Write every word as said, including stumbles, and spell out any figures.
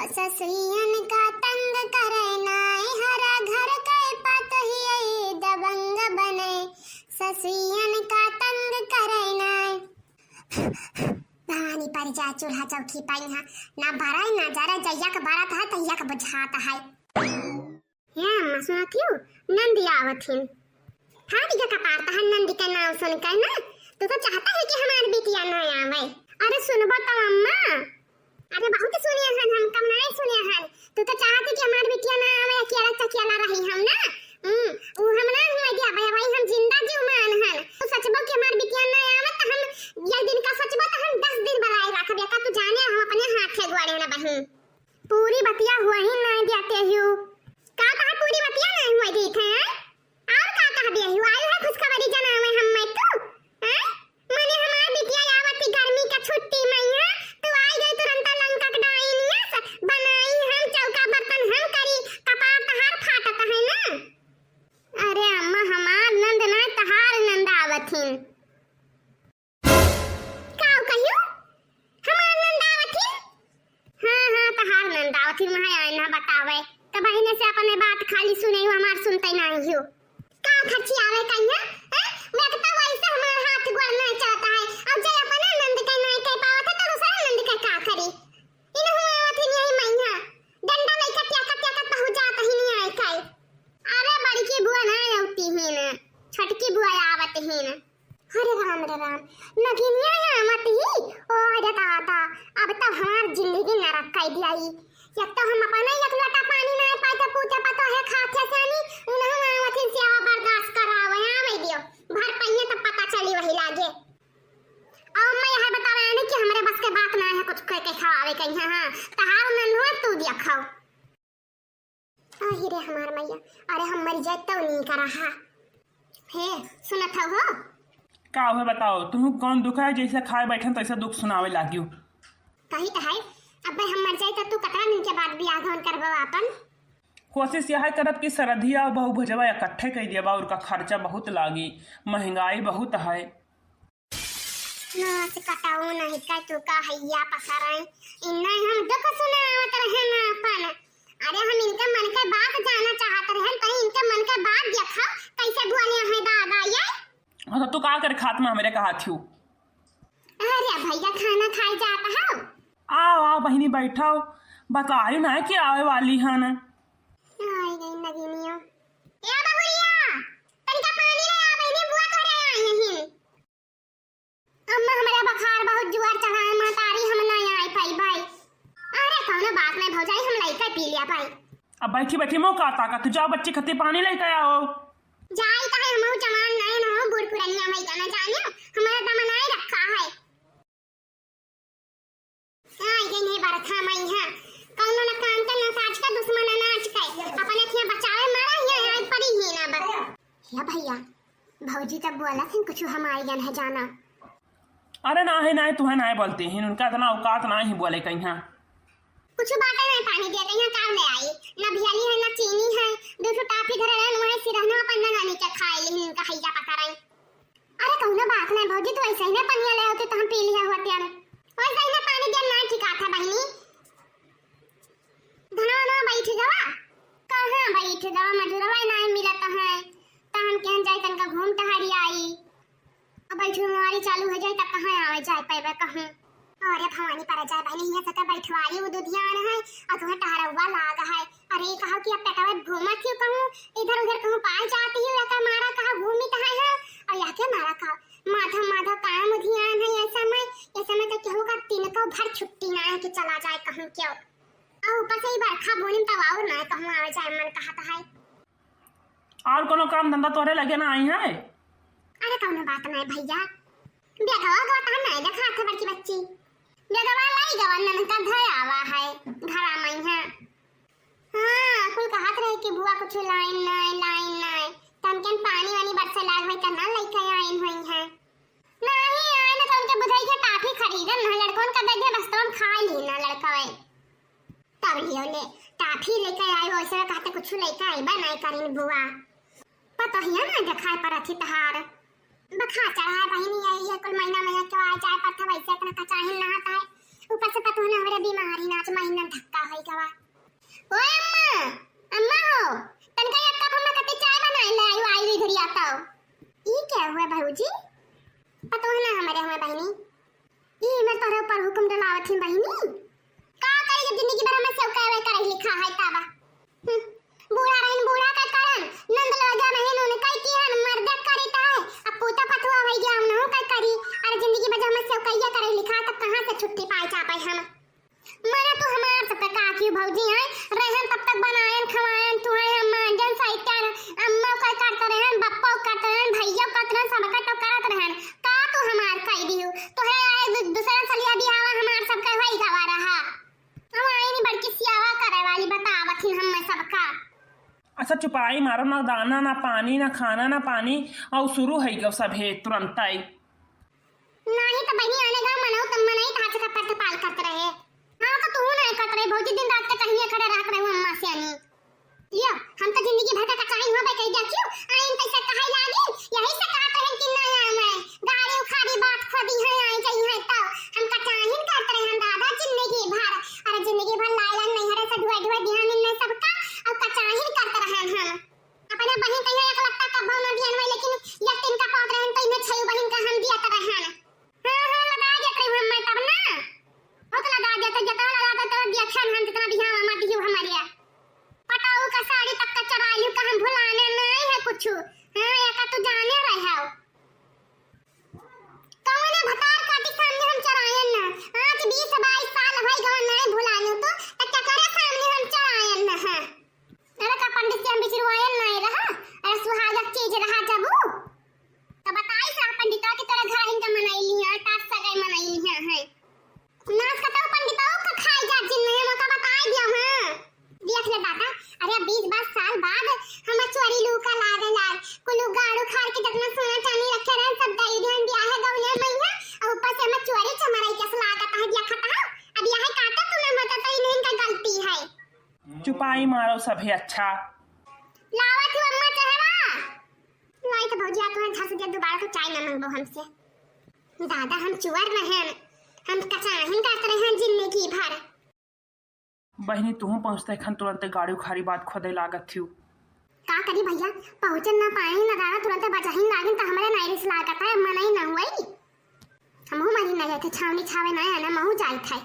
ससुइयन का तंग करे नाय, हरा घर के पतोहिया दबंग बने। ससुइयन का तंग करे नाय। भवानी पर जा चूल्हा चौकी पाई है, ना बराई ना जरे, जइया के बरत है तइया के बुझात है। हे अम्मा, सुनत हियो? नंदी आवत हिन। हाँ, दिया कपार तहन नंदी के नाम सुन के ना, तू तो चाहता है कि हमार बिटिया ना आवे। अरे सुनबो तो अम्मा। अरे बहुत सुनिया हन, हम कम नहीं सुनिया हन। तू तो चाहत है कि हमार बिटिया ना आवे, अकेला चकेला रही हम ना। हम्म, उ हम ना हुए दिया भाई, भाई हम जिंदा जीव मान हन। तू सचबो कि हमार बिटिया ना आवे तो हम एक दिन का सचबो तो हम दस दिन बलाई रखबे का, तू जाने हम अपने हाथे गोड़े ना बहिन। पूरी बतिया हुआ ही नहीं देते हो। का कहा पूरी बतिया नहीं हुआ देते हैं? और का कहा बे हुआ? आयु है खुशखबरी जनावे हम मैं तू? हैं? मने हमार बिटिया आवती गर्मी का छुट्टी में है, तू आई गई तुरंत लंका के डाइनिया से, बनाई हम चौका बर्तन हम करी, कपार तहार फाटत है ना? अरे अम्मा हमार नंद ना तहार नंद आवत हिन। काऊ कहियो? हमार नंद आवत हिन? हाँ, हाँ, तहार नंद आवत हिन, वहाँ आए ना बतावे। त बहिने से अपने बात खाली सुने, हमार सुनते नहीं हो। का खर्ची आवे कहिया? हैं? मैं तो वैसे हमार हाथ गोड़ नहीं चलता है। अब जे अपना नंद के नहीं कह पावत है, तो दूसरा नंद के का करी? इन्हों आवत हिन यही मैया। डंडा लेकर त्याकत त्याकत पहुँच जात ही नहीं आए काई। अरे बड़की बुआ ना आवती हिन, छोटकी बुआ आवत हिन। अरे राम रे राम, नगिनिया आवत ही। ओ रे दादा, अब तो हमार जिंदगी नरक कर दिया ही। एक तो हम अपना एक लोटा पानी ना पाते, पूते पतो है खाते से नहीं, उन्हों आवत ही सेवा बर्दाश्त करावे, आवे दियो। भर पहिए तब पता चली वही लागे। और मैं यह बतावे नहीं कि हमरे बस के बात ना है कुछ कह के खवावे कहीं, हाँ, हाँ। तहार नन्हुआ तू दिया खाओ। आही रे हमार मैया, अरे हम मर जाए तो नहीं करा हा। हे, सुनत हौ हो? का हुआ बताओ, तुहू कौन दुख है, जैसे खाए बैठन तैसे दुख सुनावे लागियो। कही तो है, अबे हम मर जाए तो तू कतरा दिन के बाद बियाह गौन करबो आपन? कोशिश यह करब कि सरधिया और बहु भुजवा इकट्ठे कर देबा, उनका खर्चा बहुत लागी, महंगाई बहुत है। नाच कटाऊ नहीं का तू का हैया पसराई। इन्ना हम दुख सुनावत रहे ना अपन। अरे हम इनके मन के बात जाना चाहत रहे, तो इनके मन के बात देखा कैसे बोले हैं दादा ये। हाँ, तो तू का कर खात में हमरे कहा थियू? अरे भैया खाना खाए जात हो। आओ, आओ बहिनी बैठो। बतायो ना कि आवे वाली है ना। आई गई नगिनिया। ए बहुरिया, तनिका पानी ले आ बहिनी, बुआ तोरे आई हैं। अम्मा, हमरे बुखार बहुत जोर चढ़ा है, महतारी, हम ना आए पाई भाई। अरे, कौनो बात नहीं भौजाई, हम लइका पी लिया भाई। अब बैठी बैठी मुँह का ताकत, जाओ बच्ची खती पानी लेके आओ। जाई काहे, हम जवान नहीं ना हो, बूढ़ पुरनिया भाई का ना जाने, हमारा दम नहीं रखा है। आई गई नहीं बरखा मई है, कौनो ना काम का ना काज का, दुश्मन अनाज का, अपने थिया बचावे मारा, यहाँ आए पड़ी ही ना बा। या भैया, भौजी तब बोला थी कुछ हम आई गन है जाना। अरे ना है, ना है, तुहे ना है बोलते हैं, उनका इतना औकात ना ही बोले कहीं। हाँ। कुछ बातें नहीं पानी दिया कहीं, काम ले आई, ना भियाली है, ना चीनी है, दो ठो टाफी धरे रहन, वहीं सिरहना अपन ना नीचे खाए ली, इनका हैया पकड़ाई। अरे कौनो बात नहीं भौजी, तू ऐसे ही ना पनिया ले होती तो हम पी लिया होते यार। वैसे ही ना पानी दिया ना ठिकात है बहिनी। धनवा ना बैठ गवा, कहाँ बैठ गवा, मजूरवा नहीं मिलत है, तो हम कहन जाए तनका घूम टहरी आई। अब बैठू बीमारी चालू हो जाए तब कहाँ आवे जाए पैबे कहूँ। अरे भवानी पर जाए बहनी, यहाँ से तो बैठवाई वो दुधियान है और तुम्हें टहरौआ लाग है। अरे कहो कि अब पेटवा घूमत ही कहूँ, इधर उधर कहूँ पाए जाती ही, या का मारा कहा घूमित है हम, और या के मारा कहा माधव माधव काम उधियान है। ऐसा मैं, ऐसा मैं तो कहूँ का तिनको भर छुट्टी ना है कि चला जाए कहूँ क्यों। और ऊपर से ही बरखा बोलिम तब और ना कहूँ आवे जाए मन कहत है। और कोनो काम धंधा तोहरे लगे ना आई है? अरे कौनो बात नहीं भैया, बेगवा गवा तहन नहीं देखा थे बड़की बच्ची, बेगवा लाई गवा ननका धय आवा है घरा में है। हाँ, कुल कहत रहे कि बुआ कुछ लाइन नहीं, लाइन नहीं, तमकेन पानी वानी बरसे लाग भाई करना लइका आइन हुई है। नहीं आए ना तो उनके बुझाई के टाफी खरीदन ना, लड़कोन का दे दे बस तो हम खा ली ना लड़का। तब लियो ले, टाफी लेके आए हो, ऐसे कहते कुछ लेके आई बा, नहीं करीन बुआ। पतोहिया ना देखाए परत ही तहार। बखा चढ़ाए बहिनी, ये, ये कुल महीना में क्यों आए जाए परत है, वैसे इतना कचाहिन नहात है। ऊपर से पतोह ना हो ते बीमारी नाच महीना धक्का होई गवा। ओए अम्मा, अम्मा हो, तनका एक कप हम्मा खातिर चाय बनाए ले आयु, आयु इधर आता हो। ई क्या हुआ भौजी? पतोह ना हमारे हुआ बहिनी। ई मैं तोहरे ऊपर हुक्म डलावत ही बहिनी। का करी जब जिंदगी भर हमें सेवकाई करे लिखा है ताबा। हम्म, बूढ़ा रहन, बूढ़ा का करन, नंद लोजा रहन, उनका ही किहन, मर्दे करी ताहे, अब पूता पतुआ होई गया, उनहु का करी। अरे जिंदगी भर जब हमें सेवकैया करे लिखा, तब कहाँ से छुट्टी पाए जा पाए हम? मना तू हमार सबका का की भौजी हैं, रहन तब तक बनायन, खवायन, तुहै हम मांजन, सैतन, अम्मा का करत रहन, बप्पो करत रहन, भैया करत रहन, सबका तो करत रहन। का तू हमार कह दियो? तोहरे आए दू-, दूसरा सलिया बियाहवा हमार सबका होई गवा रहा। हम आई नहीं बड़की सियावा करे वाली बतावत ही हम सबका। अच्छा चुपाई मारो, ना दाना ना पानी, ना खाना ना पानी, और शुरू है गो सभे तुरंत आई। नाही तो बहिनी आने गाँव मनऊ तो मनई तो हाथ से खप्पर थपाल करत रहे। हाँ तो तू नहीं करत रहे, भौजी दिन रात के कहीं खड़े रहत रहे अम्मा से आनी। लियो, हम तो जिंदगी भर का कचाई हो बे कह दिया क्यों? आइन पैसा कहाई लागी, यही से कहत रहे कि ना आवे। गाड़ी उखाड़ी बात खोदी है, आई जाई है तो हम कचाहिन करत रहे हम दादा जिंदगी भर। अरे जिंदगी भर लायलन नहीं हरे से ढुआ ढुआ दिया मिलने सबका, और कचाहिन करत रहे हम। अपने बहिन कहियो एक लत्ता कब्बो न दियन होई, लेकिन यतीन का पात रहन तो इन्हें छयू बहिन का हम दियत रहन। हाँ, हाँ, लगा देत रही हम मैं तब ना। बहुत लगा देत, जतना लगा देत, तब दिया छन हम जितना दिया हम दियो हमारे। पटाऊ का साड़ी तक का चरा लियो का हम भुलाने नहीं है कुछ। हाँ, या का तू जाने रहे हो। कौने भतार काटी सामने हम चरायन ना। आज बीस बाईस साल होई गवन नहीं भुलाने तो, त केकरे सामने हम चरायन ना, हाँ। अरे का पंडित से हम बिचरवायन नहीं रहा, अरे सुहागक चीज रहा जबू। तो बताई सा पंडिता कि तोरे घर इनका मनैली है, तार सगाई मनैली है, है। नाच का तो पंडिता का खाई जा जिन में मौका बताई दिया, हाँ। देख ले दादा, अरे अब बीस बाईस साल बाद हम चोरी लूका लागे लाग, कुलू गाड़ू खार के जितना सोना चांदी रखे रहे सब दई दिहन ब्याह गौने में है, और ऊपर से हम चोरी चमराई के लागत है, देखत है। अब यह काटे तुम्हें मदद तो इन्हीं का गलती है। चुपाई मारो सभे अच्छा। लावत हूँ अम्मा चहवा। लाई तो भौजी, आप तुहां झट से दे, दोबारा तो चाय ना मांगबो हमसे। दादा, हम चुअर रहन, हम कचाहिन करत रहन जिंदगी भर। बहिनी, तुहूं पहुंचते खन तुरंते गाड़ी उखाड़ी बात खोदे लागत थियू। का करी भैया, पहुंचन ना पाए ना दादा, तुरंते बजाहिन लागिन तो हमरे नाइरिस लागत है, मनई ना हुई। हमहू मरी ना जाते, छावनी छावे ना आना, महू जाइत है।